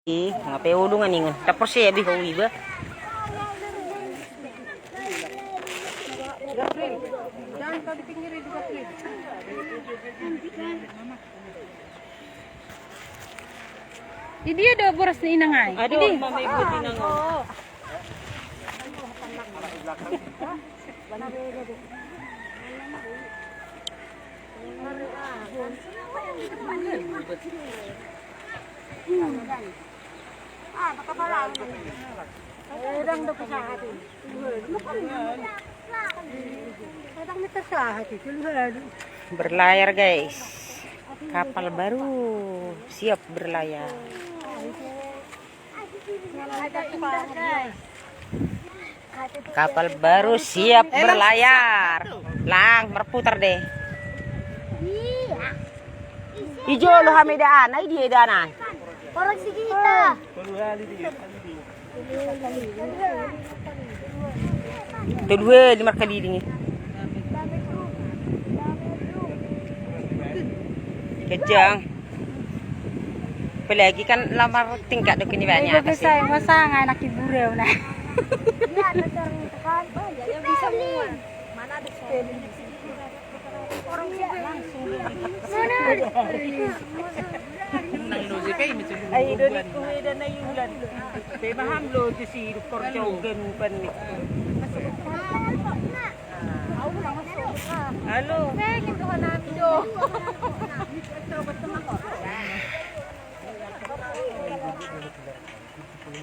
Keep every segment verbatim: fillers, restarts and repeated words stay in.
Ih, ngape ulungan ingan? Dapur sih habis kau iba. Ini ada boros ni inang ai. Aduh, ini. Mama ibu tinang. Berlayar, guys. Kapal baru siap berlayar. Kapal baru siap berlayar. Lang, berputar deh. Ijo lo hamida ana, idi eda ana. Orang si kita. Itu dua lima kali ini. Kejang. Apalagi kan lamar tingkat dok ini banyak. Ibu apa sih? Saya masang anak ibu dia nah. Iya, ada orang itu kan. Oh, ya, ya bisa semua. Mana ada saya? Orang juga langsung. Mana ada? Nang lo je kai macam. Ai do ni kuwe dan ayulan. Pe maham lo je si korjo gen pen ni. Halo.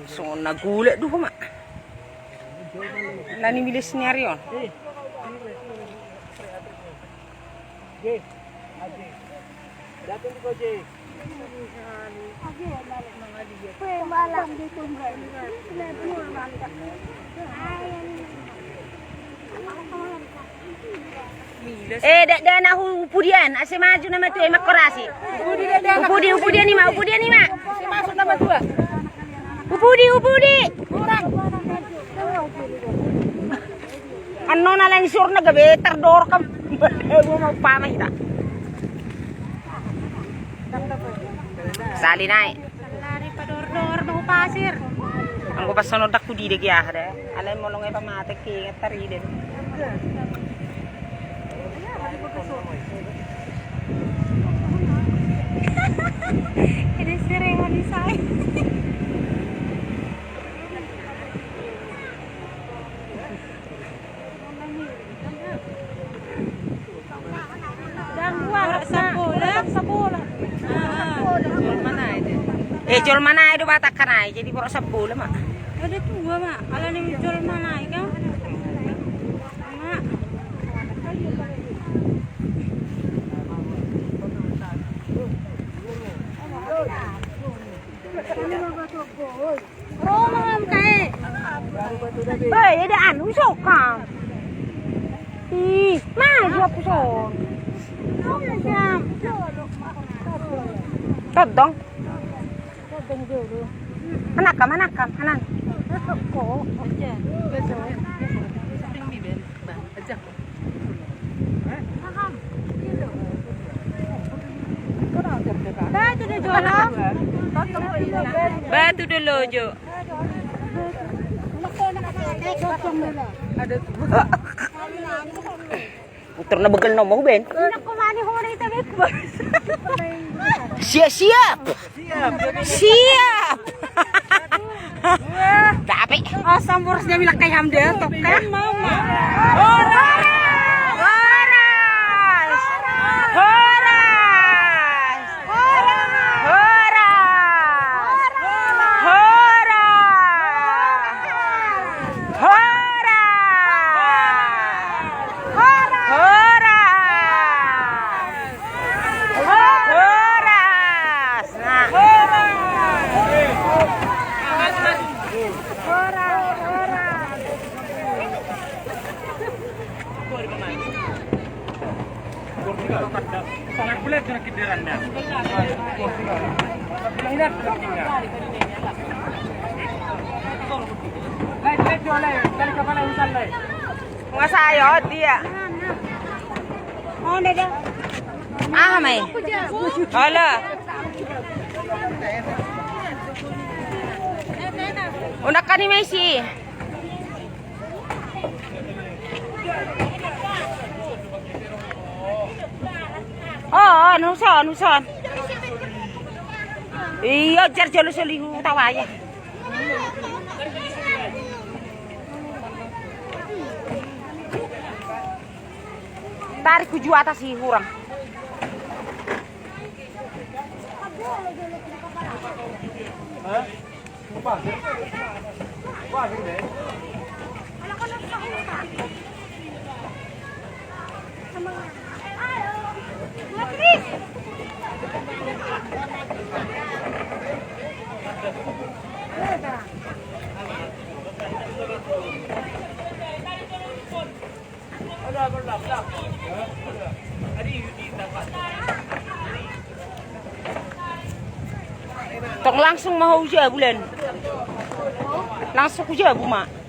So na gulek duh, Mak. Nani milis ni Arion. Eh, dak dah nak upudian, ase maju nama tu, eh, makorasi. Upudi, upudi ni, Mak, upudi ni, Mak. Upudi, upudi. Anno na langsur na gabe terdor kam. Mau pamai ta. Sali naik. Lari pador-dor bau pasir. Anggo pas sono dak kudi de kiah de. Alai molong e pamate ki ngetari de. Ini sering di saya. Gangguan, Rak Sabola. Rak Sabola. Ah, ah. Jol mana itu? Eh, jol mana itu Batak kan ai? Jadi borok Sabola, Mak. Ada dua, Mak. Ala ni jol mana itu? Mak. Roma kae. Hei, ada anu sokam. Ih, maju aku son. Todong. Todong dulu. Anak kam, anak kam, anak. Kok? Aja. Betul. Sering di ben. Bang, aja. Batu dulu, Jo. Batu dulu, Jo. Putar na bekel nomo, Ben. Siap-siap. Siap. Tapi asam boros dia milak kayak hamda tuh kan. Horas. Horas. Horas. Horas. Horas. Horas. Horas. Horas. Nah. Nga sayo dia. Ah, mai. Hola. Una kani Messi. Oh, oh, nuson, nuson. Iya, jar jalo solihu tawaya. Tarik ku jua atas si hurang. Tong langsung mau hujan bulan. Langsung hujan bu mak.